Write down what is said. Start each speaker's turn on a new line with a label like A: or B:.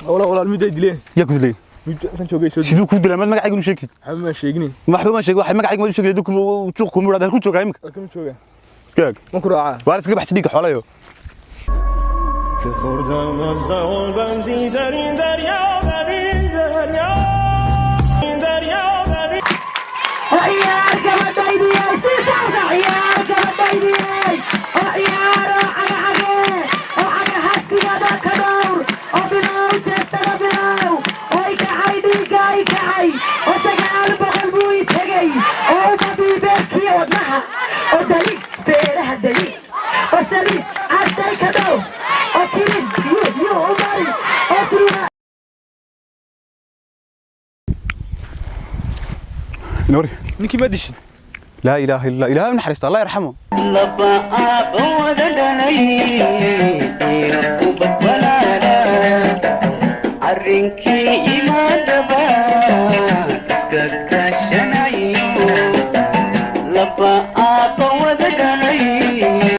A: Walaal, walaal, mid ay dileen.
B: Yaa ku dilay?
A: Mid kan joogay soo.
B: Siduu kuu dilay? Maad magacayga u sheegtid?
A: Waxba ma sheegin.
B: Waxba ma sheegin? Waxay magacayga ma u sheegtid? Juuq kuma idhahda. Halkuu joogaa imika?
A: Halkan jooga.
B: Iska ag.
A: Ma ku raacaa?
B: Waar iskaga baxsi dhiigga xoolayo.
C: که خوردم از دهان بنزین در این دریا، در این دریا، این دریا، در این
D: Ciyaar gabadhaydiyey, sii socda ciyaar gabadhaydiyey, oo ciyaaro cagacagee, oo cagahasigada ka dhowr, oo bilow jeestada bilow, oo ikacay dhiigga ikacay, oo 900 buu i tegey, oo umadii beerkiya wadnaha, oo dali beeraha dali, oo saliid casay ka dhow, oo kilin yu yu u mari, oo suuga.
B: Noori.
A: Ninkii ma dishin?
B: Laa ilaaha illa ilaahay u naxariista, Allah yarxamo.
E: Laba aabbo wada dhalay iyo ubad walaala, arrinkii imaadaba iska kaashanayo, laba aabbo.